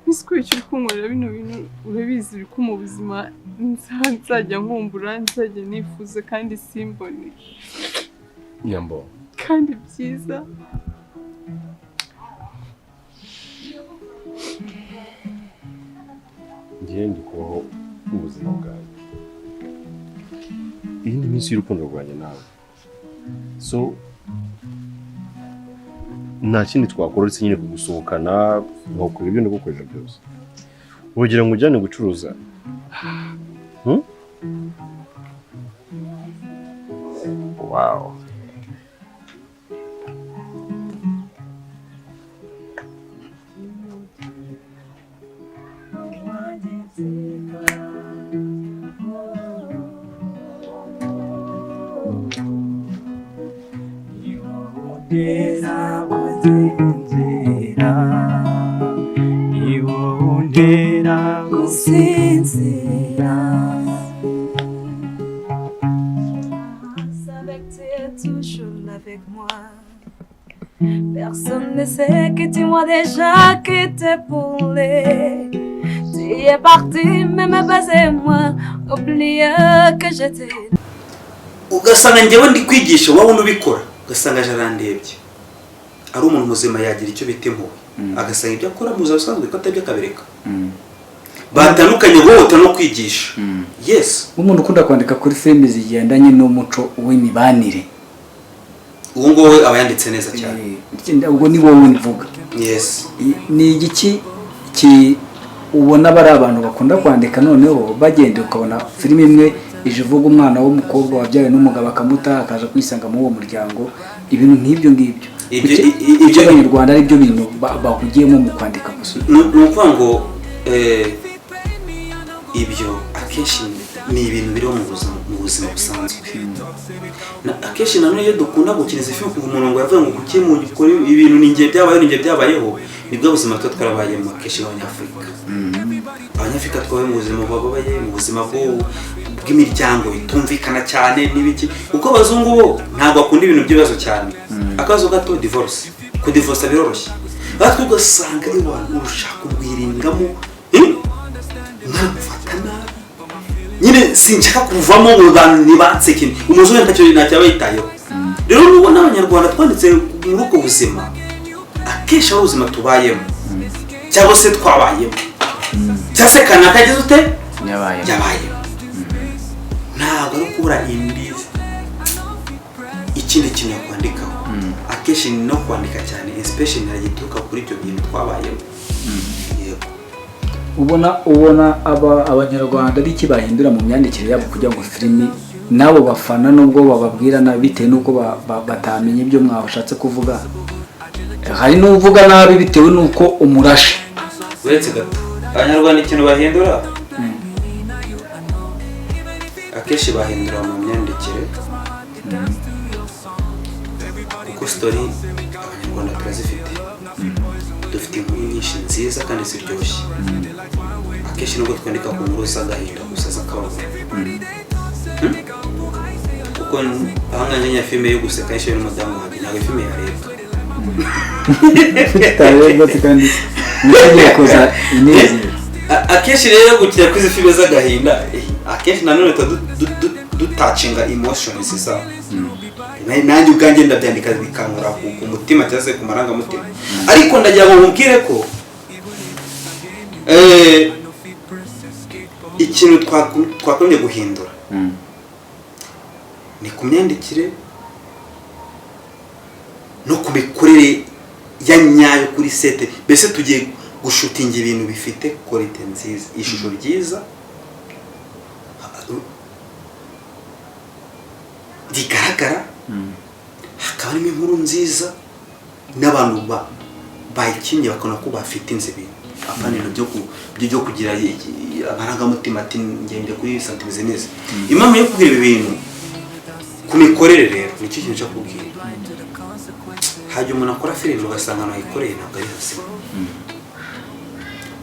Ese icyo uri kunkorera bino bintu, urabizi uri ko mu buzima nzajya nkumbura, nzajya nifuza kandi simbone. Nyambo. Kandi byiza. Ngiye ndi kubaho ubuzima bwanjye. Iyi ni iminsi y'urukundo rwanjye nawe. So nta kindi twakora uretse nyine kugusohokana, nkakora ibyo ndagukorera byose. Urugero ngo ujyane gucuruza. Wow. Avec moi. Personne ne sait que tu m'as déjà quitté pour les. Tu es parti, mais me baiser moi, oublié que j'étais. Ugasanga njyewe ndi kwigisha wowe unubikora, ugasanga jarandebye. Ari umuntu muzima yagira icyo bita impuhwe, agasanga ibyo akora mu buzima busanzwe ko atabyo akabereka. Batandukanye guhota no kwigisha. Yes. Umuntu ukunda kwandika kuri filime zigendanye n'umuco w'imibanire. Uwo nguwo aba yanditse neza cyane. Ubwo ni wowe mvuga. Yes. Ni igiki ki ubona bari abantu bakunda kwandika noneho bagenda ukabona filime imwe ije ivuga umwana w'umukobwa wabyawe n'umugabo akamuta akaza kwisanga muri uwo muryango, ibintu nk'ibyo ngibyo. Ibyo Abanyarwanda ari byo bintu bahugiyemo mu kwandika gusa. Ni ukuvuga ngo ibyo akenshi ni ibintu biriho mu buzima busanzwe. Akenshi nanone iyo dukunda gukina izi filime kuva umurongo yavuga ngo kuki mukora ibintu ni ngiye byabayeho, ni ngiye byabayeho, nibwo buzima tuba twarabayemo akenshi Abanyafurika. Abanyafurika twabaye mu buzima bubabaye, mu buzima bw'imiryango itumvikana cyane n'ibiki, kuko abazungu bo ntabwo bakunda ibintu by'ibibazo cyane. Akabazo gato divorce, kudivorce biroroshye. Natwe ugasanga iwanyu urushaka urwiringamo, mfata nabi nyine sinshaka kuvamo ngo ntibanseke, umuzungu ntacyo ntacyo yitayeho. Rero nubwo n'Abanyarwanda twanditse muri ubwo buzima, akenshi ari ubuzima tubayemo cyangwa se twabayemo cyangwa se kanaka yagize ute yabayemo, ntabwo ari ukubura indi ikindi kintu yakwandikaho. Akenshi ni no kwandika cyane inspiration iragituruka kuri ibyo bintu twabayemo. Yego. Ubona Abanyarwanda ari iki bahindura mu myandikire yabo kugira ngo filimi nabo bafana nubwo bababwira nabi bitewe n'uko batamenye ibyo mwashatse kuvuga. Hari n'uvuga nabi bitewe n'uko umurashe. Uretse gato Abanyarwanda ikintu bahindura akenshi bahindura mu myandikire, kuko story Abanyarwanda turazifite, dufite inkuru nyinshi nziza kandi ziryoshye. Akenshi nubwo twandika ku nkuru z'agahinda gusa z'akababaro, kuko ahangaha njya filime yo guseka yishyuwe n'umudamu wanjye, ntabwo filime yarebwa Akenshi rero gukina kuri izi filime z'agahinda, akenshi nanone tuba dutacinga emotions zabo. Nanjye ubwanjye ndabyandika bikankora ku mutima cyangwa se ku marangamutima. Ariko ndagira ngo nkubwire ko ikintu twagombye guhindura ni ku myandikire no ku mikorere ya nyayo kuri sete. Mbese tugiye gushutinga ibintu bifite quality nziza, ishusho ryiza rigaragara, hakaba harimo inkuru nziza n'abantu bayikinnye bakabona ko bafite inzu ibintu apana ibintu byo kugira amarangamutima ati ngende kuri santimetero neza. Impamvu yo kubwira ibi bintu ku mikorere rero nicyo kintu cyo kubwira. Hajya umuntu akora filime ugasanga nayikoreye ntabwo ari hazima.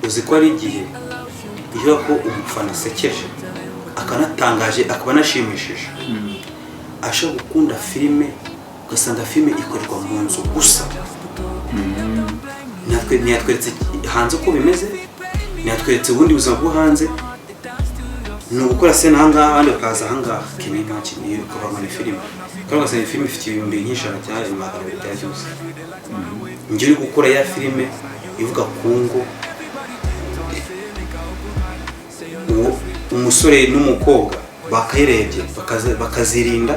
Uzi ko ari igihe iyo ko umufana asekeje akanatangaje akaba anashimishije, ashobora gukunda filime ugasanga filime ikorerwa mu nzu gusa, ntiyatweretse hanze uko bimeze, Ntiyatweretse ubundi buzima bwo hanze. Ni ugukora scène ahangaha, abandi bakaza ahangaha. Can you imagine? Iyo ukavuga ngo ni filime, kandi ugasanga iyi filime ifite 1000 cyangwa 200 bya byose. Njye uri gukora ya filime ivuga ku ngo, uwo umusore n'umukobwa bakayirebye bakazirinda,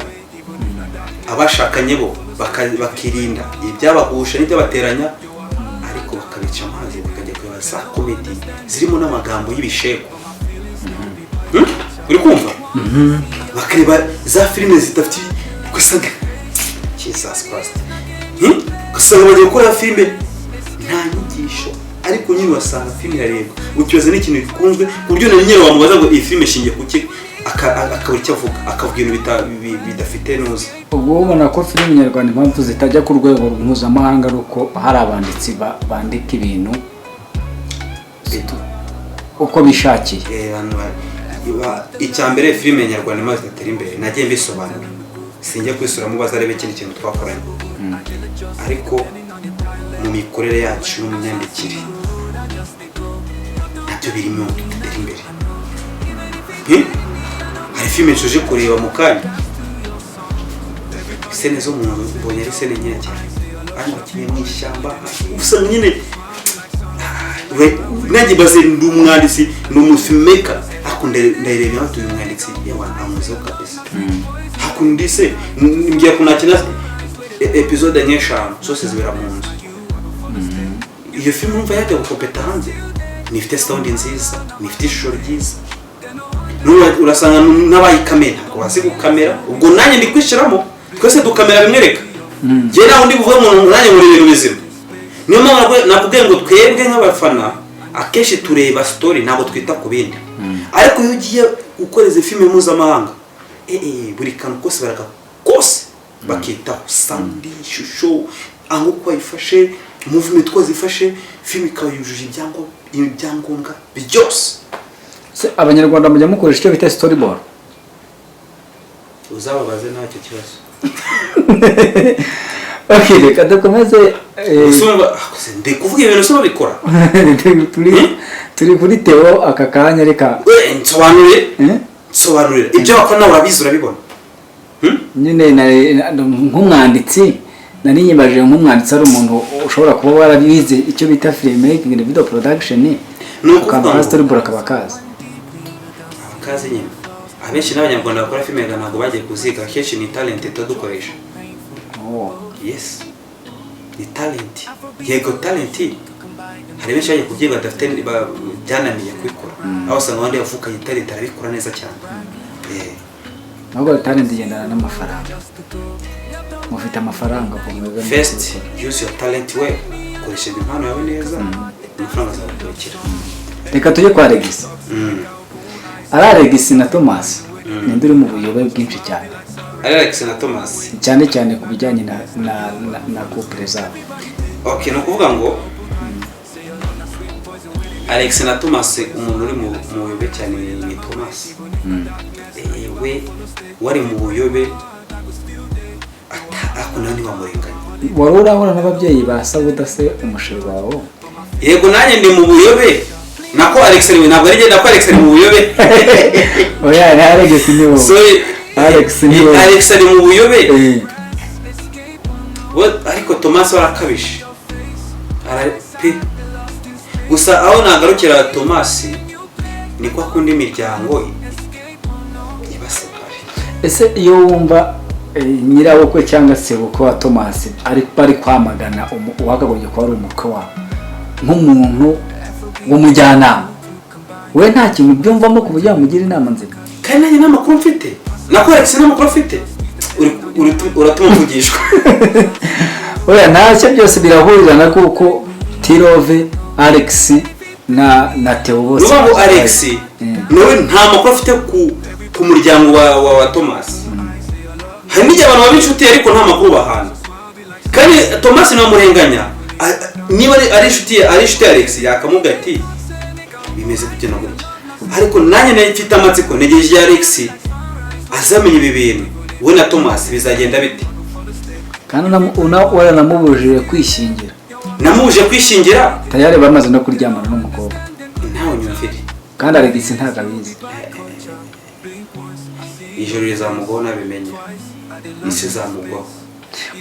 abashakanye bo bakirinda ibyabahusha n'ibyabateranya, ariko bakabica amazi, bakajya kureba za comedy zirimo n'amagambo y'ibisheko. Uri kumva? Bakareba za filime zidafite, ugasanga Jesus Christ. Ugasanga bagiye gukora filime nta nyigisho, ariko nyine urasanga filime irarebwa, ukibaza n'ikintu gikunzwe, ku buryo na nyine wamubaza ngo iyi filime ishingiye ku ki, akabura icyo avuga, akavuga ibintu bidafite nuza. Ubwo ubona ko filime nyarwanda impamvu zitajya ku rwego mpuzamahanga ari uko hari abanditsi bandika ibintu uko bishakiye? Abantu icya mbere, filime nyarwanda imaze idatera imbere, nagiye mbisobanura, sinjya kwisuramo, bazarebe ikindi kintu twakoranye, ariko mu mikorere yacu no mu myandikire nabyo birimo tudatera imbere. Hari filime nshoje kureba mu kanya, scène zo mu nzu mbonye ari scène nkeya cyane, ariko bakinnye mu ishyamba, usanga nyine nanjye mbaze, ndi umwanditsi, ndi umu filmmaker, ariko ndayirebera batuye umwanditsi yawa ntamuzeho kabisa. Hakundi se mbwira ko nakina episode nk'eshanu zose zibera mu nzu, iyo filime urumva yajya gukopeta hanze? Ntifite sound nziza, ntifite ishusho ryiza. N'ubu urasanga n'abayikamera ntabwo bazi gukamera. Ubwo nanjye ndi kwishyiramo, twese dukamera bimwereka. Njye nawe ndi buvuge ngo nanjye nkora ibintu bizima. Niyo mpamvu nakubwiye ngo twebwe nk'abafana akenshi tureba story, ntabwo twita ku bindi. Ariko iyo ugiye gukora izi filime mpuzamahanga, buri kantu kose baraga kose bakitaho, sound, ishusho, aho uko wayifashe, movement uko zifashe, filime ikaba yujuje ibyangombwa byose. Se abanyarwanda mujya mukoresha icyo bita storyboard? Uzababaze nawe icyo kibazo. Okay, reka dukomeze. Usumba ndi kuvuga ibintu se babikora? Turi kuri Theo aka kanya, reka. We nsobanurire. Eh? Nsobanurire ibyo bakora, nawe urabizi, urabibona. Nyine nk'umwanditsi nari nyibajije, nk'umwanditsi ari umuntu ushobora kuba warabize icyo bita filmmaking and video production, Ni ukuvuga akantu ka ngo- storyboard akaba kazi. Abakazi nyine abenshi n'abanyarwanda bakora filime ntabwo bagiye kuziga, akenshi ni talent tuba dukoresha. Oh. Yes, ni talent, yego talent. Hari benshi bagiye kubyiga badafite, byananiye kubikora, aho usanga abandi bavukanye talent arabikora neza cyane. Ahubwo talent igendana n'amafaranga, mufite amafaranga ku mwebwe? First, use your talent well, koresha impano yawe neza, amafaranga azagukurikira. Reka tujye kwa Alex. Ari Alex na Thomas, ninde uri mu buyobe bwinshi cyane? Ari Alex na Thomas. Cyane cyane ku bijyanye na couple zabo. Okay, ni ukuvuga ngo Alex na Thomas, umuntu uri mu buyobe cyane ni Thomas. We wari mu buyobe ariko nawe ntiwamurenganya. Wari urahura n'ababyeyi ba Sabuda se, umusheri wawe? Yego, nanjye ndi mu buyobe, nako Alex ari, ntabwo ari njye, nako Alex ari mu buyobe. Oya, ni Alex, ni wowe. Sorry. Alex ni wowe. Alex ari mu buyobe. Eh. Ariko Thomas warakabije. Pe gusa aho nagarukira Thomas ni ko akunda imiryango ibasepare. Ese iyo wumva nyirabukwe cyangwa sebukwe wa Thomas ari bari kwamagana uwakagombye kuba ari umukwe wawe, nk'umuntu w'umujyanama, we nta kintu byumvamo ku buryo wamugira inama nzima? Kandi nanjye nta makuru mfite, nako Alex nta makuru afite. Uratuma mvugishwa. Oya, ntacyo, byose birahurirana kuko Tirove, Alex na Theo bose Ni ngo Alex nawe nta makuru afite ku muryango wa Thomas. Hari n'igihe abantu baba inshuti ariko nta makuru bahana, kandi Thomas namurenganya. Niba ari inshuti ye, ari inshuti ya Alex, yakamubwira ati bimeze gutya na gutya. Ariko nanjye nari mfite amatsiko, ntegereje igihe Alex azamenya ibi bintu, we na Thomas bizagenda bite. Kandi waranamubujije kwishingira. Namubujije kwishingira. Tayari bamaze no kuryamana n'umukobwa. Nawe. Kandi Alex ntabwo abizi. Ijoro rizamugwaho nabimenye, isi izamugwaho.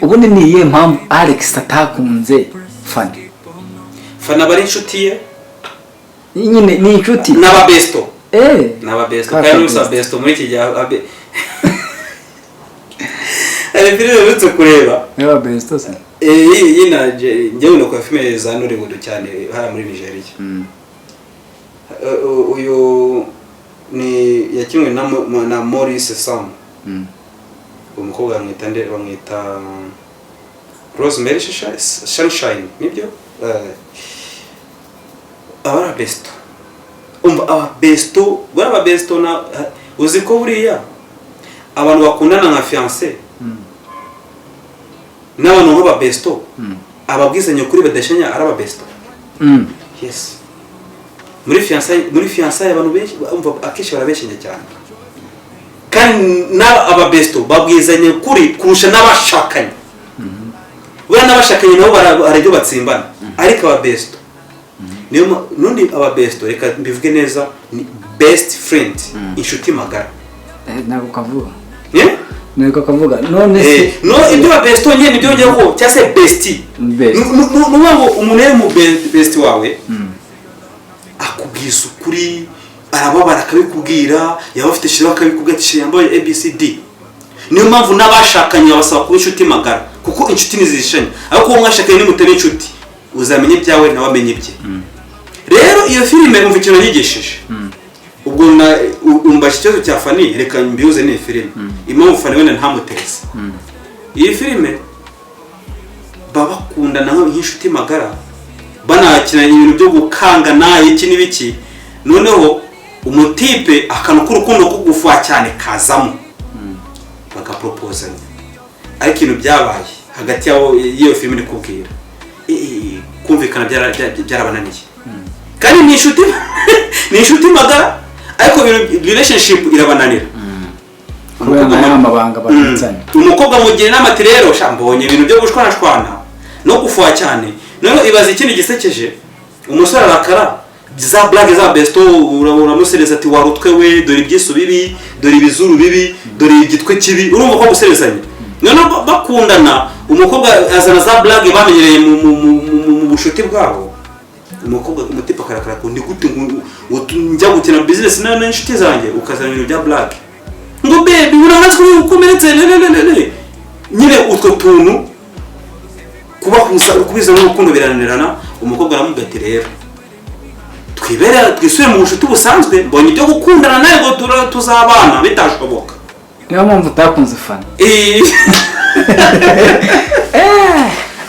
Ubundi ni iyihe mpamvu Alex atakunze Fani? Fana aba ari inshuti ye. Nyine ni inshuti. N'ababesto. Eh. N'ababesto. Ka kandi n'ubusa besto. Besto muri iki gihe hari filime mperutse kureba. Niba besto se? Eh, iyi na njyewe ndakora filime za Nollywood cyane hariya muri Nigeria. Uyu ni yakinwe na Maurice Sam. Umukobwa bamwita nde? Bamwita Rosemary Sunshine, nibyo. Aba ari besto, umva, aba besto, bari aba besto. Na uzi ko buriya abantu bakundana nka fiancé n'abantu nk'aba besto, ababwizanya ukuri badashanya, ari aba besto. Yes, muri fiançailles abantu benshi, umva, akenshi barabeshanya cyane, kandi n'aba besto babwizanya ukuri kurusha n'abashakanye. Buriya n'abashakanye nabo hari ibyo batsimbana, ariko aba besto niyo nundi aba besto, reka mbivuge neza, ni best friend, inshuti magara. Eh, ntabwo kavuga. Eh? Ntabwo kavuga none se? Eh, no ibyo ba besto nyine nibyo ngiye ko cyangwa se bestie. Best. Nuvuga ngo umuntu yari mu best wawe, akubwiza ukuri, arababara akabikubwira, yaba afite shira akabikubwira ati: "Shira yambaye ABCD." Niyo mpamvu n'abashakanye babasaba kuba inshuti magara, kuko inshuti ntizishanye, ariko uwo mwashakanye nimutari inshuti, uzamenya ibyawe nawe amenye ibye. Rero iyo filime, umva ikintu yanyigishije. Ubwo na umbasha ikibazo cya Fani, reka mbihuze n'iyi filime, impamvu Fani wenda ntamuteze. Iyi filime baba bakundana nk'inshuti magara, banakina ibintu byo gukangana, iki n'ibiki. Noneho umutipe akantu k'urukundo ko gufuha cyane kazamo, bagaproposanya, ariko ibintu byabaye hagati yabo y'iyo filime iri kubwira, kumvikana byarabananiye, kandi ni inshuti magara, ariko relationship irabananira. Kubera Umukobwa nayo amabanga babitsanye. Umukobwa amugira inama ati: "Rero sha, mbonye ibintu byo gushwanashwana no gufuha cyane." Noneho ibaza ikindi gisekeje: umusore arakara, za blague za besto, uramusereza ati: "Warutwe we, dore ibyiso bibi, dore ibizuru bibi, dore igitwe kibi." Urumva ko guserezanya. Noneho bakundana, umukobwa azana za blague bamenyereye mu bushuti bwabo. Umukobwa, umutipe akarakara ko: "Ni gute ngo njya gukina business n'inshuti zanjye ukazana ibintu bya blague ngo baby, urabona ko ukomeretse le le le le?" Nyine utwo tuntu kubahuza, kubiza n'urukundo birananirana. Umukobwa aramubwira ati: "Rero twibere, twisubire mu bucuti busanzwe, mbonye ibyo gukundana nawe ngo tuzabana bitashoboka." Niyo mpamvu utakunze Fani? Eh.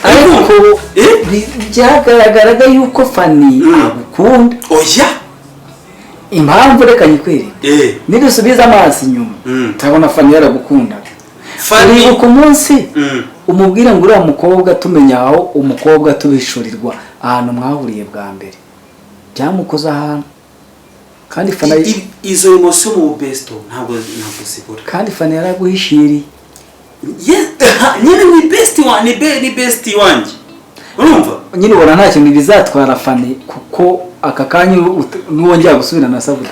Ariko Eh? byagaragaraga yuko Fani agukunda. Oya. Impamvu reka nyikwereke. Nidusubiza amaso inyuma, turabona Fani yaragukundaga. Fani. Uribuka umunsi umubwira ngo uriya mukobwa, tumenya aho umukobwa tubishurirwa ahantu mwahuriye bwa mbere, byamukoze ahantu, kandi Fani Izo emotion mu besto ntabwo zibura. Kandi Fani yaraguhishiriye. Nyine ni best wa ni be ni best wanjye, urumva? Nyine ubona nta kintu bizatwara Fani, kuko aka kanya nuwongera gusubira na Sabuda?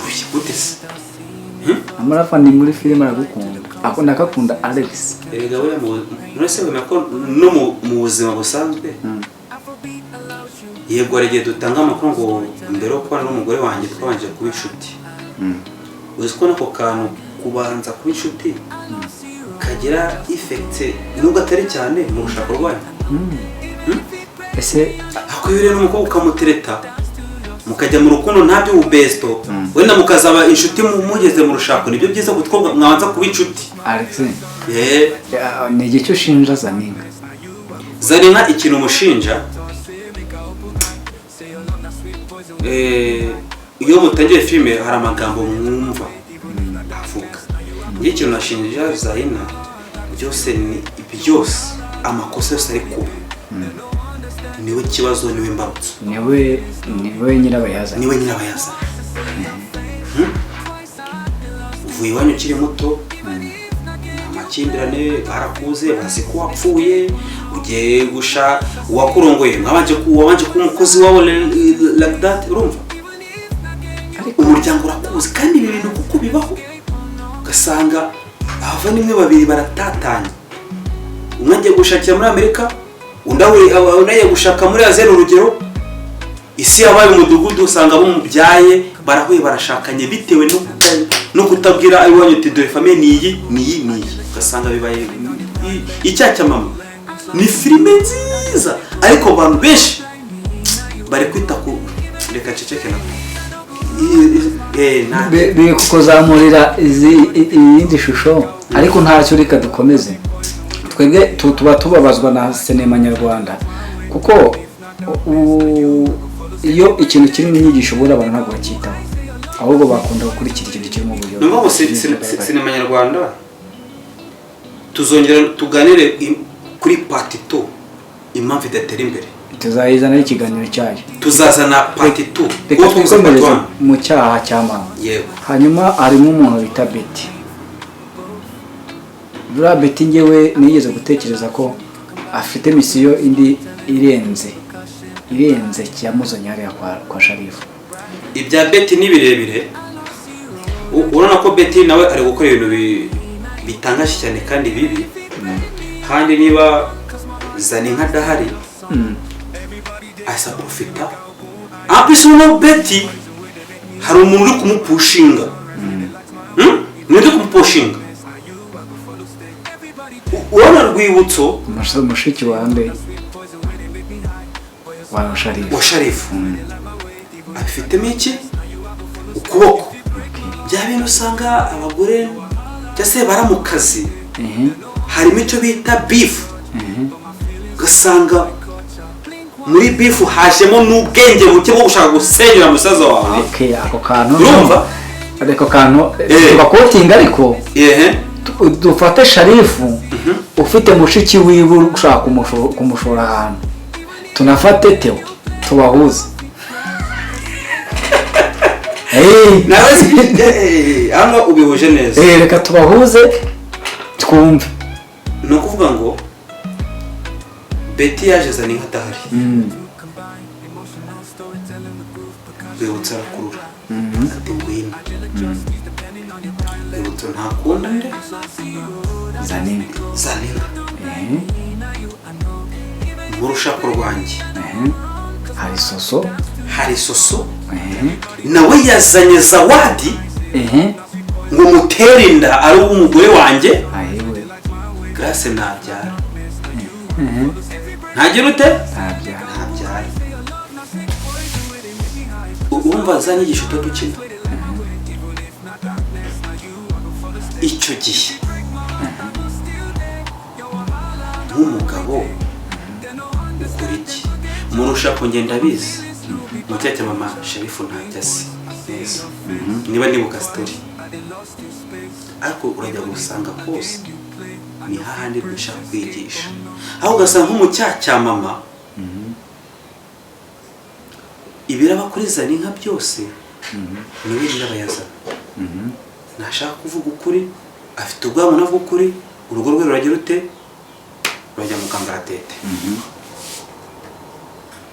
Uy, gute se? Amara Fani muri filime aragukunda, akunda, akakunda Alex. Erega buriya none se wemera ko no mu buzima busanzwe, yego, hari igihe dutanga amakuru ngo mbere yo kubana n'umugore wanjye twabanje kuba inshuti. Uzi ko n'ako kantu kubanza kuba inshuti kagira effect, nubwo atari cyane, mu rushako rwanyu? Ese Ariko iyo rero umukobwa ukamutereta, mukajya mu rukundo nta by'ububesto, wenda mukazaba inshuti mugeze mu rushako, nibyo byiza kuko mwabanza kuba inshuti. Alex, Eh, ni igihe ushinja Zaninka? Zaninka, ikintu umushinja, iyo mutangiye filime hari amagambo mwumva avuga. Iyo ikintu nashinja Zaina byose, ni byose, amakosa yose ari kuba niwe kibazo, niwe mbarutso. Niwe nyirabayazana. Niwe nyirabayazana. Uvuye iwanyu ukiri muto, amakimbirane, barakuze bazi ko wapfuye, ugiye gusha uwakurongoye, mwabanje wabanje kuba umukozi wawe like that, urumva? Umuryango urakuzi, kandi ibi bintu kuko bibaho, ugasanga abavandimwe babiri baratatanye, umwe agiye gushakira muri Amerika, undi agiye gushaka muri Aziya. Ni urugero, isi yabaye umudugudu, usanga abo mubyaye barahuye, barashakanye, bitewe no kutabwira iwanyu uti: "Dore famille ni iyi, ni iyi, ni iyi." Ugasanga bibaye Icyaha cya Mama ni filime nziza, ariko abantu benshi bari kwita ku, reka nceceke nako. Biri kukuzamurira iyindi shusho, ariko ntacyo, reka dukomeze. Twebwe tuba tubabazwa na sinema nyarwanda, kuko iyo ikintu kirimo inyigisho, ubundi abantu ntabwo bacyitaho, ahubwo bakunda gukurikira ikintu kirimo ubuyobozi. Ni ukuvuga ngo sinema nyarwanda tuzongera tuganire kuri part 2, impamvu idatera imbere. Tuzayizanaho ikiganiro cyayo. Tuzazana part 2. Reka twikomereze mu Cyaha cya Mama. Yego. Hanyuma harimo umuntu bita Betty. Buriya Betty, ngewe nigeze gutekereza ko afite mission indi irenze yamuzanye hariya kwa Sharifu. Ibya Betty ni birebire. Urabona ko Betty nawe ari gukora ibintu bitangaje cyane kandi bibi, kandi niba Zaninka adahari, asa profita. En plus uno Betty hari umuntu uri kumupushinga. Ni uri kumupushinga. Urabona Rwibutso. Mushiki wa nde? Wa Sharifu. Wa Sharifu abifitemo iki ukuboko. Bya bintu usanga abagore cyangwa se baramukazi, harimo icyo bita beef, ugasanga muri beef hajemo n'ubwenge buke bwo gushaka gusenyera musaza wawe. Okay, ako kantu. Urumva? Ako kantu tugakotinga, ariko dufate Sharifu ufite mushiki wiwe uri gushaka kumushora ahantu, tunafate Teo, tubahuze. Nawe hano ubihuje neza. Reka tubahuze twumve. Ni ukuvuga ngo Betty yaje azana inka adahari. Rwibutso arakurura ati: "Ngwino." Rwibutso ntakunda nde? Zanini. Zanina. Mu rushako rwanjye Hari Soso. Hari Soso, nawe yazanye Zawadi ngo mutere inda ari uw'umugore wanjye. Ahiwe. Grace ntabyara. Ntagira ute? Ntabyara. Ntabyara. Urumva za nyigisho tuba dukina icyo gihe, nk'umugabo ukora iki mu rushako? Ngenda abizi mu cyaha cya mama, Sharifu ntabyo azi neza, niba nibuka story, ariko urajya gusanga kose ni hahandi dushaka kwigisha, aho ugasanga nko mu cyaha cya mama, ibiraba kuri Zaninka byose niwe nyirabayazana. Ntashaka kuvuga ukuri, afite ubwabo navuga ukuri, urugo rwe ruragira ute? Rurajya mu kangaratete.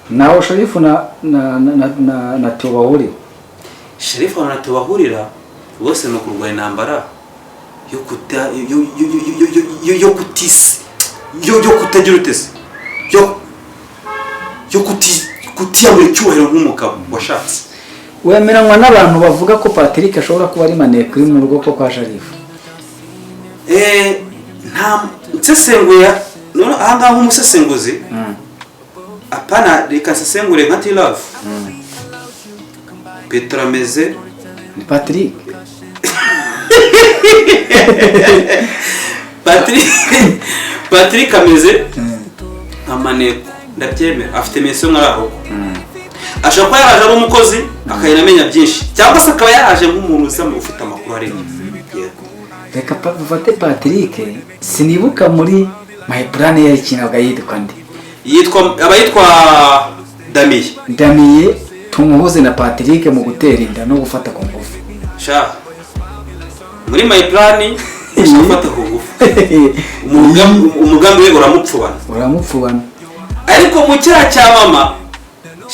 Naho Sharifu na Theo bahurira. Sharifu ahantu tubahurira bose ni ukurwanya intambara yo kuta yo yo yo yo yo yo kutisi yo kutagira utese yo kutiyambura icyubahiro nk'umugabo washatse. Wemeranywa n'abantu bavuga ko Patrick ashobora kuba ari maneko uri mu rugo ko kwa Sharifu? Nta nsesenguye none aha ngaha nk'umusesenguzi, apana, reka nsesengure nka T-Love. Petero ameze Ni Patrick. Patrick ameze nka maneko, ndabyemera, afite mission muri aho. Ashobora kuba yaraje ari umukozi, akagenda amenya byinshi, cyangwa se akaba yaraje nk'umuntu uza ufite amakuru arenze. Yego. Reka dufate Patrick. Sinibuka muri My Plan yakinaga yitwa nde? Yitwa, aba yitwa Damiye. Damiye, tumuhuze na Patrick mu gutera inda no gufata ku ngufu. Sha, muri My Plan ashaka gufata ku ngufu. Umugambi we uramupfubana. Uramupfubana. Ariko mu cyaha cya mama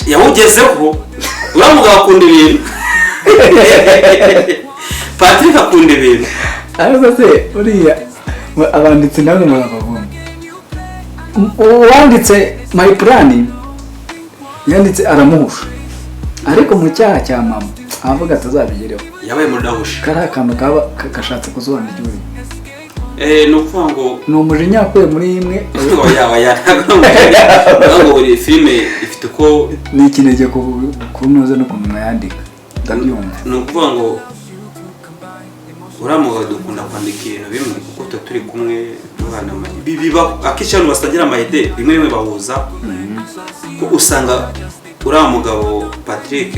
yawugezeho, uriya mugabo akunda ibintu. Patrick akunda ibintu. Ariko se uriya abanditsi namwe murababona, uwanditse My Plan yanditse aramuhusha, ariko mu cyaha cya mama avuga atazabigereho. Yabaye mudahusha. Kariya kantu kaba kashatse kusobanura igihugu. Ni ukuvuga ngo Ni umujinya wakuye muri imwe. Oya, oya, ntabwo ari umujinya. Ntabwo buri filime ifite uko Ni ikinege ku ntuze n'ukuntu mwayandika, ndabyumva. Ni ukuvuga ngo uriya mugabo dukunda kwandika ibintu bimwe kuko tuba turi kumwe duhana bibaho akenshi abantu basangira ama idées, rimwe rimwe bahuza, ko usanga uriya mugabo Patrick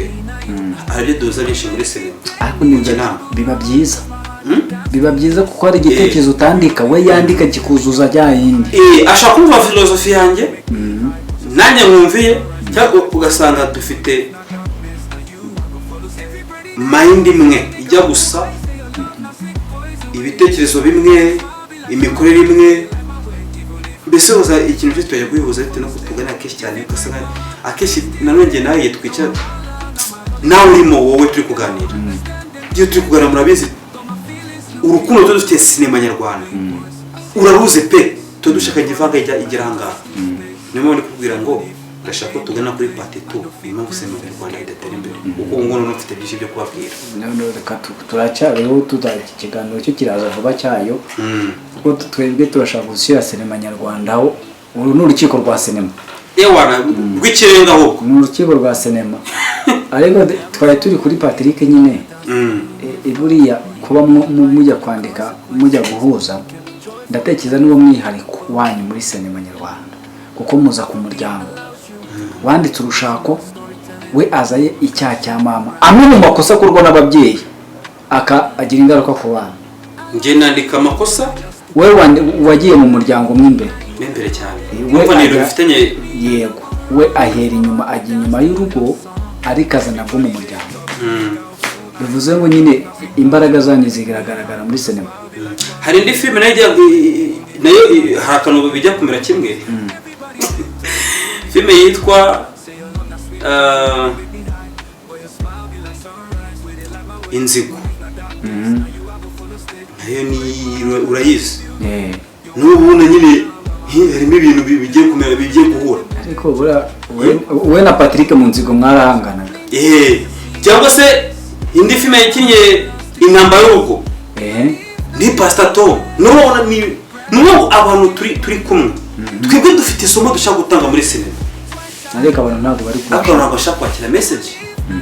hari ibyo duhuza byinshi muri sinema. Ariko ni Inama. Biba byiza. Hmm? Biba byiza kuko hari igitekerezo utandika, we yandika kikuzuza rya yindi. Ashaka kumva filozofi yanjye, nanjye nkumviye, cyangwa ugasanga dufite mind imwe ijya gusa, ibitekerezo bimwe, imikorere imwe, mbese uza ikintu cyose tujya guhuza bitewe no kutuganira kenshi cyane. Ugasanga akenshi nanone njye nawe igihe twicara, nawe urimo, wowe turi kuganira, iyo turi kuganira murabizi urukundo tuba dufite sinema nyarwanda uraruzi pe, tuba dushaka igivanga ijya igera ahangaha. Niyo mpamvu ndi kubwira ngo ndashaka ko tugana kuri part 2, niyo mpamvu sinema nyarwanda idatera imbere, kuko ubu ngubu noneho mfite byinshi byo kubabwira. None reka turacyariho, tuzajya ikiganiro cyo kiraza vuba cyayo, kuko twebwe turashaka gushyira sinema nyarwanda aho. Uru ni urukiko rwa sinema. Ewana, rw'ikirenga ahubwo. Ni urukiko rwa sinema, ariko twari turi kuri Patrick nyine. Buriya kuba mujya kwandika, mujya guhuza, ndatekereza niwo mwihariko wanyu muri sinema nyarwanda, kuko muza ku muryango. Wanditse urushako, we azaye icyaha cya mama, amwe mu makosa akorwa n'ababyeyi aka agira ingaruka ku bana. Njye nandika amakosa. We wagiye mu muryango mo imbere. Mo imbere cyane. We Umva, ni ibintu bifitanye. Yego, we ahera inyuma, ajya inyuma y'urugo, ariko aza nabwo mu muryango. Bivuze ngo nyine imbaraga zanyu zigaragara muri sinema. Hari indi filime nayo ijya nayo hari akantu bijya kumera kimwe, filime yitwa Inzigo, nayo ni urayizi? N'ubu na nyine harimo ibintu bigiye kumera, bigiye guhura. Ariko buriya we na Patrick mu nzigo mwarahanganaga. Cyangwa se indi filime yakinnye, Intambara y'Urugo, ni Pastor Tom. N'ubu ni n'ubu abantu turi kumwe, twebwe dufite isomo dushaka gutanga muri sinema. Ariko abantu ntabwo bari Ariko kubasha. abantu ntabwo bashaka kwakira message.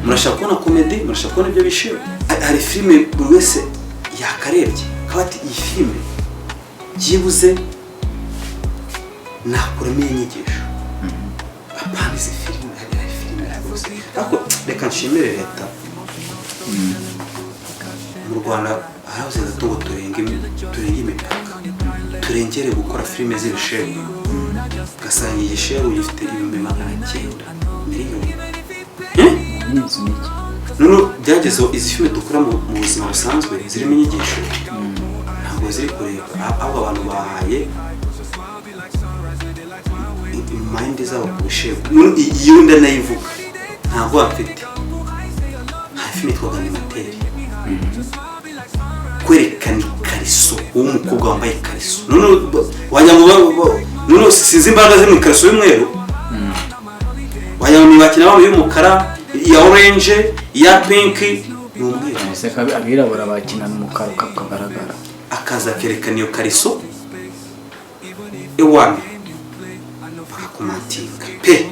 Murashaka kubona comedy, murashaka kubona ibyo bishimye. Hari filime buri wese yakarebye akaba ati: "Iyi filime byibuze nakuramo iyi nyigisho." Apana izi filime. Hari filime rwose, ariko reka nshimire leta mu Rwanda, harabuze gato ngo turenge imipaka, turengere gukora filime z'ibishegu, ugasanga igishegu gifite 900,000 miliyoni. Inzu ni iki? Noneho byagezeho izi filime dukora mu buzima busanzwe zirimo inyigisho ntabwo ziri kureba, ahubwo abantu bahaye mind zabo ku bishegu. Noneho iyo ndanayivuga ntabwo bafite. Hari filime yitwaga Animateri, kwerekana ikariso, w'umukobwa wambaye ikariso, noneho wagira ngo noneho sinzi imbaraga ziri mu ikariso y'umweru, wagira ngo ni bakina bambaye iy'umukara, iya orange, iya pink, ni umweru. Ese ko abirabura bakinana umukara ukagaragara? Akaza akerekana iyo kariso, ewana, bakakomantinga pe,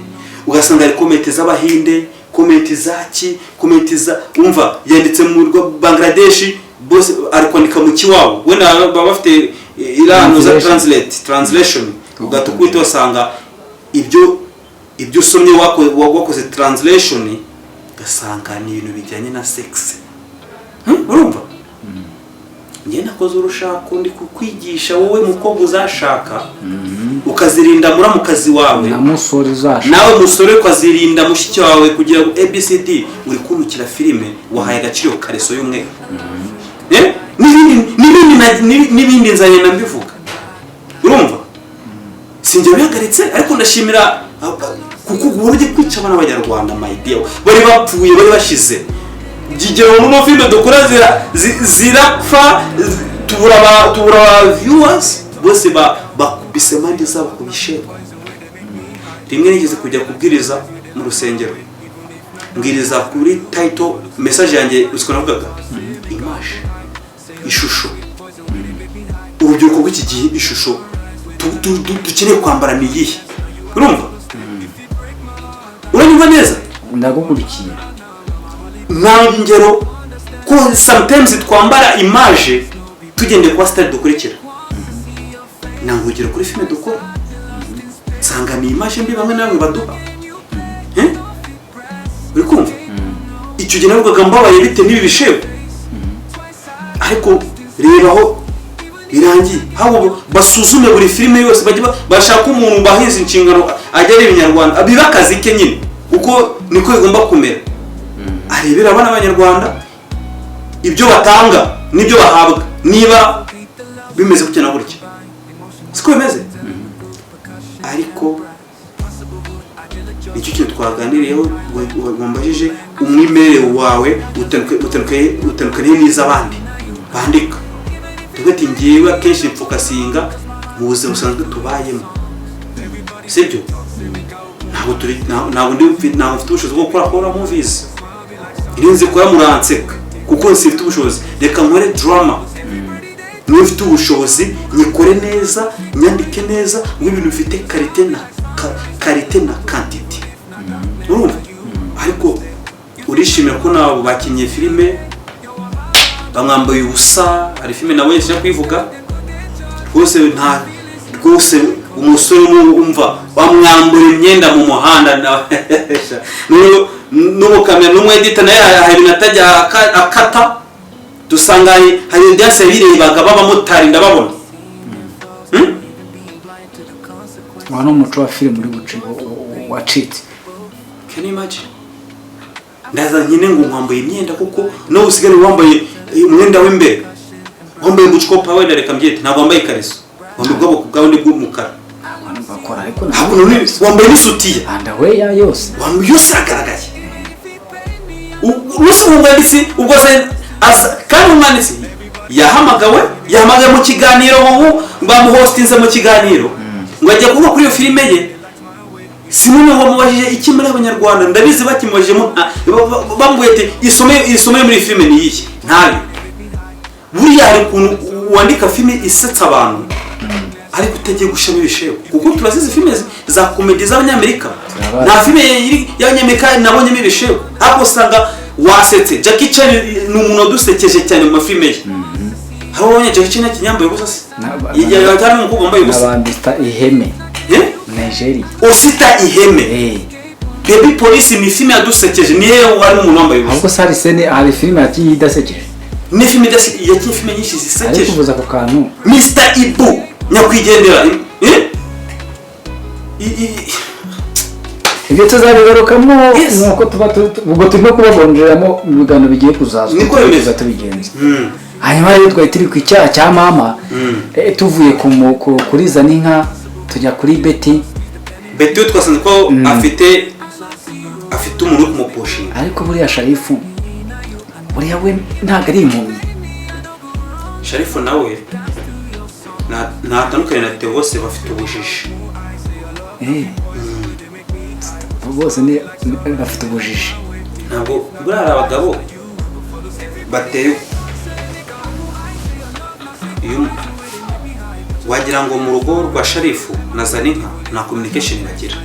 ugasanga hari comment z'Abahinde, comment zaki, comment za, umva, yanditse mu rwa Bangladesh, bose ari kwandika mu kiwabo, wenda baba bafite irano za Translation. Translation, ugahita ukubita usanga ibyo usomye wakoze translation, ugasanga ni ibintu bijyanye na sex. Urumva, njye nakoze urushako ndi kukwigisha wowe mukobwa uzashaka, ukazirinda muramukazi wawe. Na musore uzashaka. Nawe musore ukazirinda mushiki wawe, kugira ngo ABCD. Uri kuntukira filime wahaye agaciro kariso y'umweru. N'ibindi n'ibindi nzanye mbivuga. Urumva, sinjye bihagaritse, ariko ndashimira kuko uburyo kwica abana b'Abanyarwanda, my dear, bari bapfuye, bari bashize. Gigero mu filime dukora zirapfa, tubura aba viewers bose, bakubise mind zabo ku bishego. Rimwe nigeze kujya kubwiriza mu rusengero, mbwiriza kuri title message yanjye. Uziko navugaga image, ishusho, urubyiruko rw'iki gihe, ishusho dukeneye kwambara ni iyihe? Urumva, uranyumva neza? Ndagukurikiye. Nta ngero ko sometimes twambara image tugendeye kuba style dukurikira. Nanga urugero kuri filime dukora, nsanga ni image mbi bamwe na bamwe baduha. Eh? Uri kumva, icyo gihe navugaga mbabaye bite n'ibi bishego, ariko reba aho birangiye. Haba basuzume buri filime yose, bajye bashaka umuntu bahize inshingano ajya areba inyarwanda, biba akazi ke nyine, kuko niko bigomba kumera, arebera abana b'abanyarwanda ibyo batanga n'ibyo bahabwa, niba bimeze gutya na gutya. Siko bimeze? Ariko nicyo kintu twaganiriyeho, wambajije umwimerere wawe utandukaniye n'iz'abandi bandika. Tuvuge ati ngewe akenshi mfocusinga mu buzima busanzwe tubayemo, sibyo? Ntabwo turi ntabwo mfite ubushobozi bwo gukora horror movies. Iyo nzikora muranseka kuko mfite ubushobozi. Reka nkore drama niba mfite ubushobozi, nyikore neza, nyandike neza, ngo ibintu bifite qualité na quantité. Urumva, ariko urishimira ko nabo bakinnye filime bamwambaye ubusa. Hari filime nabonye, sijya kuyivuga rwose, nta rwose umusore umwe umva bamwambura imyenda mu muhanda n'umukamera n'umwedita nawe hari ibintu atajya akata. Dusanga hari audience yabirebaga b'abamotari, ndababona. Wa ni umuco wa filime uri wacitse. Can you imagine? Ndaza nyine ngo nkwambaye imyenda, kuko nawe usigaye wambaye umwenda w'imbere, wambaye bucikopa, wenda reka mbyite, ntabwo wambaye ikariso, wambaye ubwoko bwawe ni bw'umukara. Abantu bakora, ariko Ntabwo none wambaye n'isutiya. Underwear yose. Wambaye yose iragaragaye. Umunsi umwanditsi ubwo aza, kandi umwanditsi yahamagawe mu kiganiro, ubu bamuhostinze mu kiganiro ngo ajya kuvuga kuri iyo filime ye. Simwe wamubajije iki muri abanyarwanda? Ndabizi bakimubajijemo, bamubwiye ati isome muri iyi filime ni iyihe? Ntayo. Buriya hari ukuntu wandika filime isetsa abantu ariko utagiye gushiramo ibishego, kuko turazizi filime za comedy z'abanyamerika. Turabazi. Nta filime y'abanyamerika nabonyemo ibishego, ariko usanga wasetse. Jackie Chan ni umuntu wadusekeje cyane mu mafilime ye. Hari uwabonye Jackie Chan yakinnye ubusa se? Yajyana cyane n'umukobwa wambaye ubusa. N'abambita iheme. Eh? Nigeria. Osita Iheme. Baby Police ni filime yadusekeje, niyo harimo umuntu wambaye ubusa. Ahubwo se hari scène, hari filime yakinnye idasekeje? Ni filime yakinnye filime nyinshi Ariko zisekeje. kuvuza ako kantu. Mr Ibu nyakwigendera, eh? Ibyo tuzabigarukamo. Nuko tuba ubwo turimo kubabongeramo mu biganiro bigiye kuzaza. Niko uko bimeze. tuza tubigenza. Hanyuma rero twari turi ku icyaha cya mama. Tuvuye kuri Zaninka tujya kuri Betty. Betty we twasanze ko afite umuntu uri kumupushinga. Ariko buriya Sharifu, buriya we ntabwo ari impumyi? Sharifu nawe ntatandukanye na Theo, bose bafite ubujiji. Bose bafite ubujiji. Ntabwo buriya hari abagabo bateye uko. Iyo wagira ngo mu rugo rwa Sharifu na Zaninka nta communication bagira,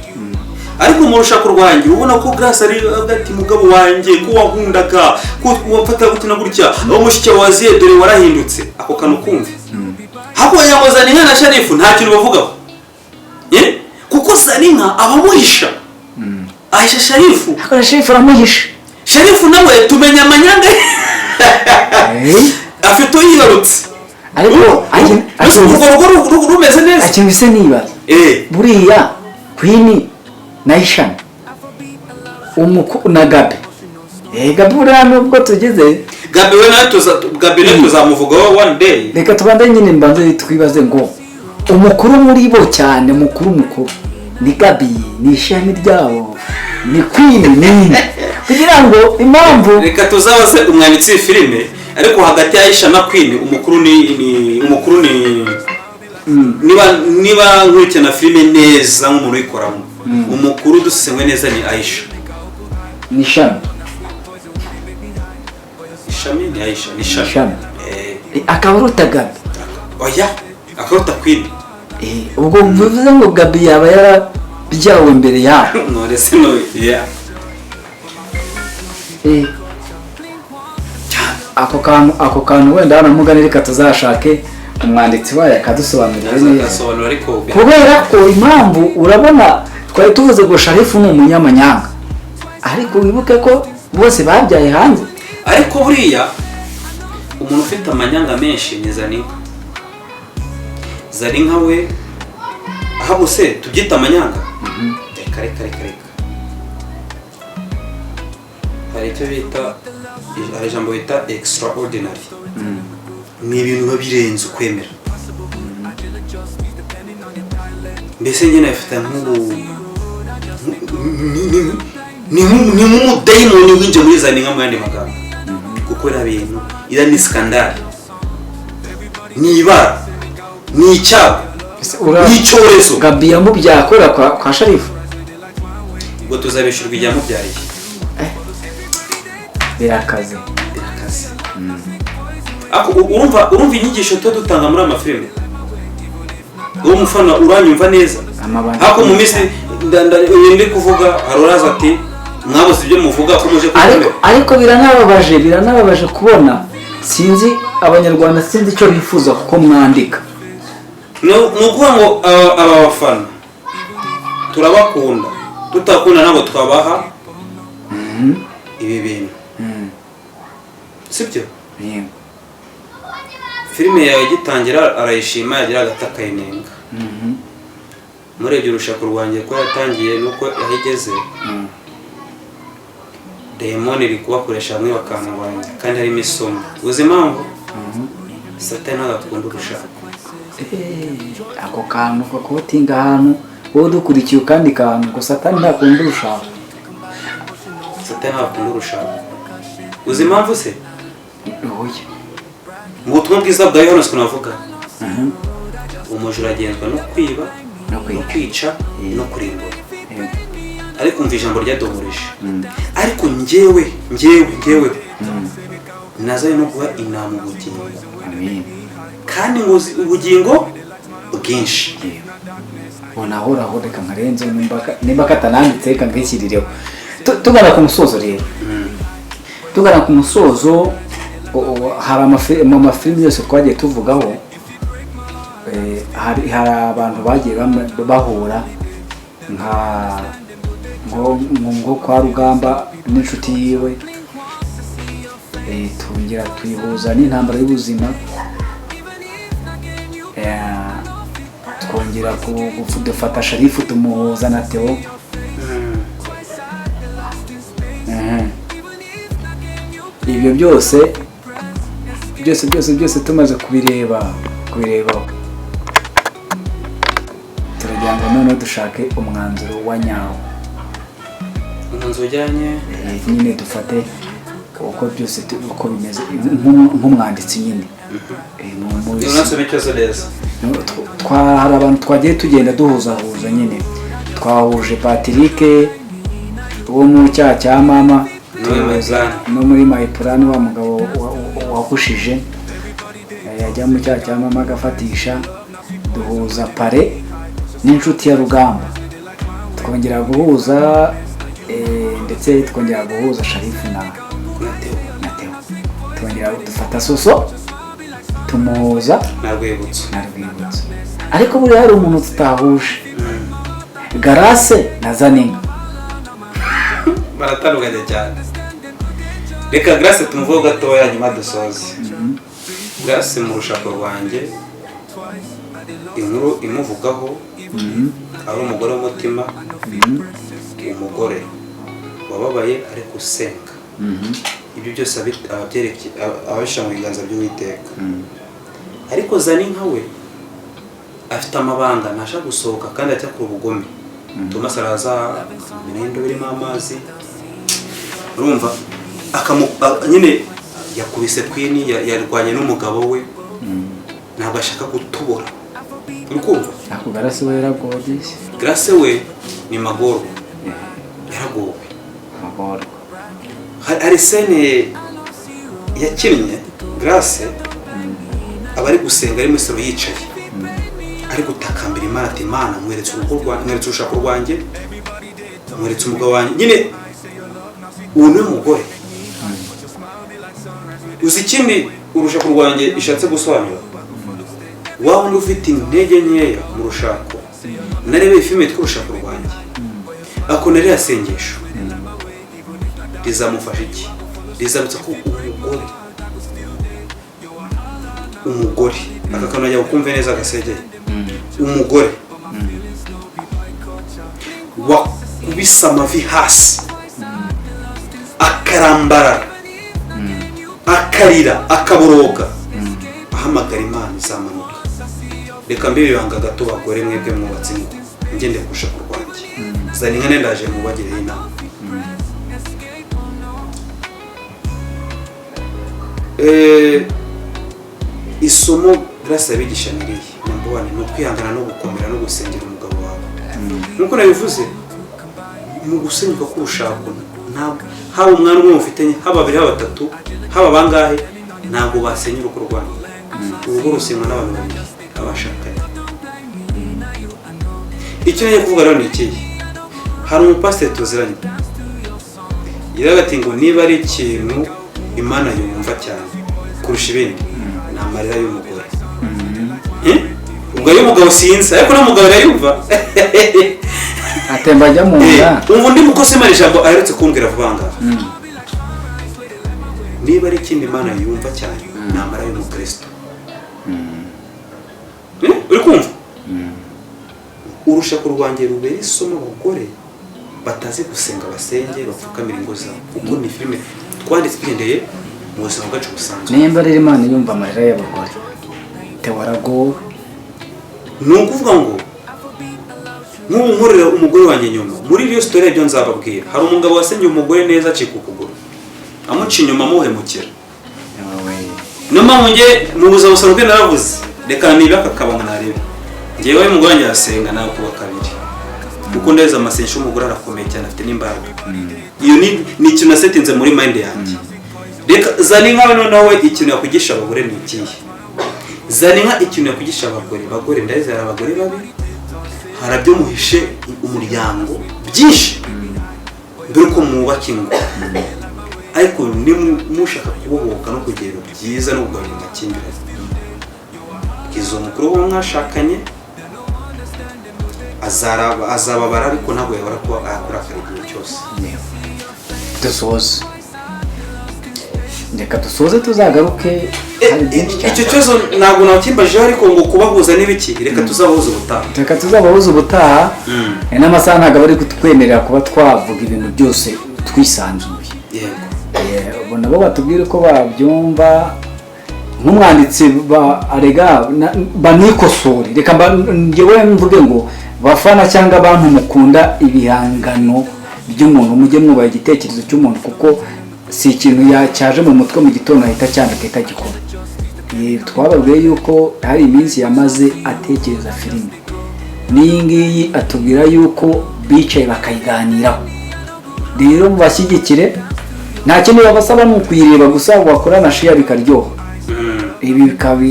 ariko mu rushako rwanjye ubona ko Grace ari ati: "Mugabo wanjye, ko wankundaga, ko wamfata gutya na gutya, aho mushiki wawe waziye dore warahindutse." Ako kantu kumve hakurya ngo Zaninka na Sharifu nta kintu bavugaho. Eh? Kuko Zaninka abamuhisha, ahisha Sharifu. Ariko Sharifu aramuhisha. Sharifu nawe tumenya amanyanga ye. Afite uyibarutse. Ariko Mbese urwo rugo rumeze neza. Akintu se nibaza, buriya Queen na Ishami na Gabi, Gabi buriya nubwo tugeze Gabi we nawe Gabi nawe tuzamuvugaho one day. Reka tubanze nyine, mbanze twibaze ngo umukuru muri bo cyane, mukuru mukuru ni Gabi, ni ishami ryabo, ni Queen, ni nde? Kugira ngo impamvu Reka tuzabaze umwanditsi w'ifilime. Ariko hagati ya Aisha na Queen, umukuru ni umukuru ni niba nkurikirana filime neza nk'umuntu uyikoramo, umukuru dusesenguye neza ni Aisha. Ni Shami. Ishami ni Aisha, ni Shami. Shami. Eh. Akaba aruta Gabi? Oya, akaruta Queen. Ubwo bivuze ngo Gabi yaba yarabyawe mbere yaho? None se no ya. Ako kantu wenda hano mugani, reka tuzashake umwanditsi wayo akadusobanurira neza. Azasobanura, ariko Kubera ko impamvu, urabona twari tuvuze ngo Sharifu ni umunyamanyanga, ariko wibuke ko bose babyaye hanze. Ariko buriya umuntu ufite amanyanga menshi ni Zaninka. Zaninka we, ahubwo se tubyita amanyanga? Reka, reka, reka, reka. Hari icyo bita, hari ijambo bita extraordinary, ni ibintu biba birenze ukwemera. Mbese njye nabifata nk'ubu ni nk'umudayimoni winjiye muri Zaninka, mu yandi magambo, kuko iriya bintu, iriya ni scandale, ni ibara, ni icyago, Ese ni icyorezo. Gabi yamubyaye akorera kwa Sharifu? Ubwo tuzabishyurwa igihe yamubyariye. Birakaze. Birakaze. Ako urumva inyigisho tuba dutanga muri aya mafilime, wowe mufana uranyumva neza? Amabanga. Ariko mu minsi uyu ndi kuvuga, hari uraza ati: "Mwabuze ibyo muvuga ko muje Ariko kuvuga." Ariko biranababaje kubona, sinzi, Abanyarwanda sinzi icyo bifuza kuko mwandika. Ni ukuvuga ngo aba bafana turabakunda, tutakunda ntabwo twabaha ibi bintu, sibyo? Yego. Filime yawe igitangira arayishima, yagira agati akayinenga. Murebye urushako rwanjye ko yatangiye nuko aho igeze, dayimoni iri kubakoresha bamwe bakamurwanya, kandi harimo isomo. Uzi impamvu? Satani ntabwo akunda urushako. Ako kantu kakotinga ahantu, wowe udukurikiye ukandi kantu ngo Satani ntakunda urushako. Satani ntabwo akunda urushako. Uzi impamvu se? Oya. Mu butumwa bwiza bwa Yohana siko navuga: umujura agenzwa no kwiba, No no kwica. kwica no kurimbura. Yego. Ariko umva ijambo ryadohoreje: "Ariko njyewe nazanye no guha intama ubugingo, Amen. kandi ngo ubugingo bwinshi." Yego. Ubona ahoraho, reka nkarenze nimba katananditse, reka nkishyirireho. Tugana ku musozo rero, tugana ku musozo, hari mu mafilimi yose twagiye tuvugaho, hari abantu bagiye bahura nka ngo kwa Rugamba n'inshuti yiwe, twongera tuyihuza n'intambara y'ubuzima, twongera dufata Sharifu tumuhuza na Theo. Ibyo byose byose byose byose tumaze kubirebaho, turagira ngo noneho dushake umwanzuro wa nyawo. Umwanzuro ujyanye Nyine dufate uko byose uko bimeze nk'umwanditsi nyine. Unansome ikibazo neza. Hari abantu twagiye tugenda duhuzahuza nyine. Twahuje Patrick wo mu cyaha cya mama, No muri My tuhuza Plan. no muri My Plan, wa mugabo wahushije, yajya mu cyaha cya mama agafatisha. Duhuza Pare n'inshuti ya Rugamba, twongera guhuza ndetse twongera guhuza Sharifu na Na Theo. Na Theo. Twongera dufata Soso tumuhuza Na Rwibutso. Na Rwibutso. Ariko buriya hari umuntu tutahuje, Garase na Zaninka. Baratandukanye cyane. Reka Grace tumuvuge gatoya, nyuma dusoze. Grace mu rushako rwanjye, inkuru imuvugaho, ari umugore w'umutima, umugore wababaye ariko usenga. Ibyo byose ababishyira mu biganza by'Uwiteka. Ariko Zaninka we afite amabanga, ntasha gusohoka kandi acyakora ubugome. Thomas araza amena indobo irimo amazi. Urumva, nyine yakubise Queen, yarwanye n'umugabo we, ntabwo ashaka gutobora, uri kumva? Ako Grace we yaragoye. Grace we ni magorwa, yaragowe. Magorwa. Hari scène yakinnye, Grace aba ari gusenga, ari muri salon yicaye, ari gutakambira Imana ati: "Imana, nkweretse urugo rwanjye, nkweretse urushako rwanjye, nkweretse umugabo wanjye." Nyine uwo niwe mugore. Uzi ikindi urushako rwanjye ishatse gusobanura? Wa wundi ufite intege nkeya mu rushako, narebeye filime yitwa Urushako Rwanjye, akona ririya sengesho rizamufasha iki? Rizabutsa ko umugore aka kantu ajya kumve neza agasegeye. Umugore wakubise amavi hasi, akarambarara, akarira, akaboroga, ahamagara Imana, izamanuka. Reka mbibe ibanga gato, bagore mwebwe mwubatse ingo, ngendeye ku rushako rwanjye, zana inka, ndaje mubagireho inama. Isomo Grace yabigisha ni irihe? Number one ni ukwihangana no gukomera no gusengera umugabo wawe. Nk'uko nabivuze, mu gusenyuka k'urushako, ntabwo haba umwana umwe mufitanye, haba babiri, haba batatu, haba bangahe, ntabwo basenya urugo rwanyu. Urugo rusenywa n'abantu babiri, abashakanye. Icyo ngiye kuvuga rero ni ikihe? Hari umupasiteri tuziranye yaravuga ati ngo niba ari ikintu Imana yumva cyane kurusha ibindi, ni amarira y'umugore. Eh? Ubwo ay'umugabo sinzi, ariko n'umugabo arayumva. Atemba ajya mu nda. Umva undi mukozi Imana, ijambo aherutse kumbwira vuba ngaha: niba ari ikindi Imana yumva cyane, ni amarira y'umukristo. Uri kumva? Urushako rwanjye rubera isomo abagore batazi gusenga, basenge, bapfukamira ingo zabo, kuko ni filime twanditse tugendeye mu buzima bwacu busanzwe. Nimba rero Imana yumva amarira y'abagore, Theo waragowe. Ni ukuvuga ngo nk'ubu nkorera umugore wanjye nyuma muri iyo story, ibyo nzababwira. Hari umugabo wasengeye umugore neza, acika ukuguru, amuca inyuma, amuhemukira. Yawe. Niyo mpamvu njye mu buzima busanzwe naravuze, reka niba aka kabanga narebe, njyewe umugore wanjye arasenga, nawe kuba kabiri, kuko ndeza amasengesho y'umugore arakomeye cyane, afite n'imbaraga. Iyo ni ikintu nasetinze muri mind yanjye. Reka zana inka noneho we, ikintu yakwigisha abagore ni ikihe? Zana inka, ikintu yakwigisha abagore. Bagore, ndabizi hari abagore babi, hari abyo muhishe umuryango byinshi mbere uko mwubaka ingo, ariko nimushaka kubohoka no kugira ibintu byiza no kugabanya amakimbirane, izo mukuru wo mwashakanye azababara, ariko ntabwo yabura ko akurakara igihe cyose. Dusoze, reka dusoze, tuzagaruke, hari byinshi cyane. Icyo kibazo ntabwo nakimbajeho, ariko ngo kubahuza n'ibiki, reka tuzabahuza ubutaha. Reka tuzabahuze ubutaha. N'amasaha ntabwo aba ari kutwemerera kuba twavuga ibintu byose twisanzuye. Yego. Ubu nabo batubwire uko babyumva nk'umwanditsi, arega banikosore. Reka njyewe mvuge ngo bafana cyangwa abantu mukunda ibihangano by'umuntu, mujye mwubaha igitekerezo cy'umuntu, kuko si ikintu cyaje mu mutwe mu gitondo ahita cyandika, ahita agikora. Twababwiye yuko hari iminsi yamaze atekereza filime, n'iyi ngiyi atubwira yuko bicaye bakayiganiraho. Rero mubashyigikire, nta kindi babasaba ni ukuyireba gusa, wakora na share bikaryoha. Ibi bikaba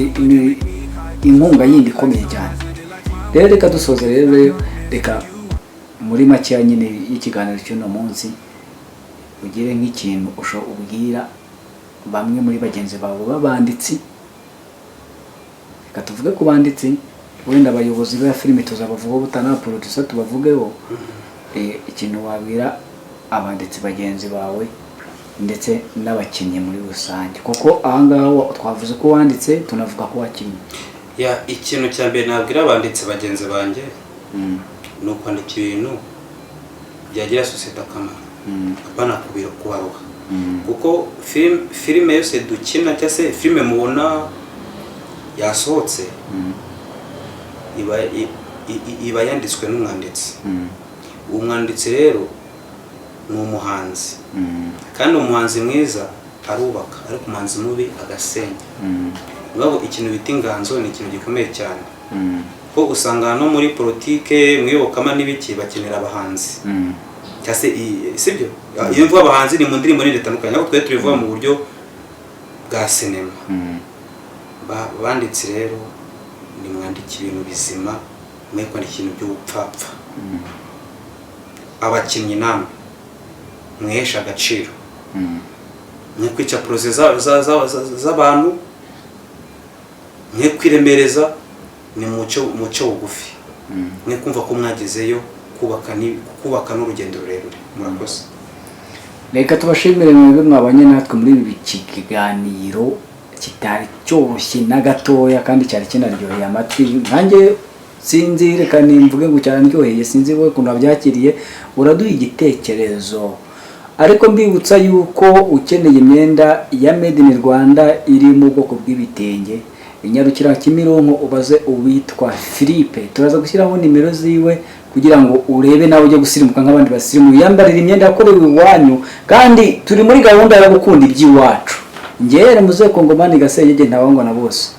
inkunga yindi ikomeye cyane. Rero reka dusoze. Rero reka muri makeya nyine y'ikiganiro cy'uno munsi, ugire nk'ikintu ubwira bamwe muri bagenzi bawe b'abanditsi. Reka tuvuge ku banditsi, wenda abayobozi ba filime tuzabavugaho ubutaha, producer tubavugeho. Ikintu wabwira abanditsi bagenzi bawe ndetse n'abakinnyi muri rusange, kuko ahangaha twavuze ko wanditse, tunavuga ko wakinnye. Ya, ikintu cya mbere nabwira abanditsi bagenzi banjye ni ukwandika ibintu byagirira sosiyete akamaro, apana kubaroha, kuko filime yose dukina cyangwa se filime mubona yasohotse, iba yanditswe n'umwanditsi. Uwo mwanditsi rero Ni umuhanzi, kandi umuhanzi mwiza arubaka, ariko umuhanzi mubi agasenya. Niyo ikintu bita inganzo ni ikintu gikomeye cyane, ko usanga no muri politike, mu iyobokamana n'ibiki, bakenera abahanzi cyangwa se sibyo? Iyo mvuga abahanzi ni mu ndirimbo nini zitandukanye, ariko twe tubivuga mu buryo bwa sinema. Banditse rero, nimwandike ibintu bizima, mwe kwandika ibintu by'ubupfapfa. Abakinnyi namwe mwiheshe agaciro, mwe kwica projet z'abantu, mwe kwiremereza, ni muce bugufi, mwe kumva ko mwagezeyo. Kubaka ni kubaka n'urugendo rurerure. Murakoze. Reka tubashimire mwebwe mwabanye natwe muri ibi kiganiro kitari cyoroshye na gatoya, kandi cyari kinaryoheye amatwi. Nkanjye sinzi, reka nimvuge ngo cyarandyoheye. Sinzi wowe ukuntu wabyakiriye, uraduha igitekerezo. Ariko mbibutsa yuko ukeneye imyenda ya made in Rwanda iri mu bwoko bw'ibitenge, inyarukira Kimironko ubaze uwitwa Philippe. Turaza gushyiraho nimero ziwe kugira ngo urebe nawe ujye gusirimuka nk'abandi basirimu, wiyambarire imyenda yakorewe iwanyu. Kandi turi muri gahunda yo gukunda iby'iwacu. Ngere muze Kongomani Gasegege, ntawangwa na bose.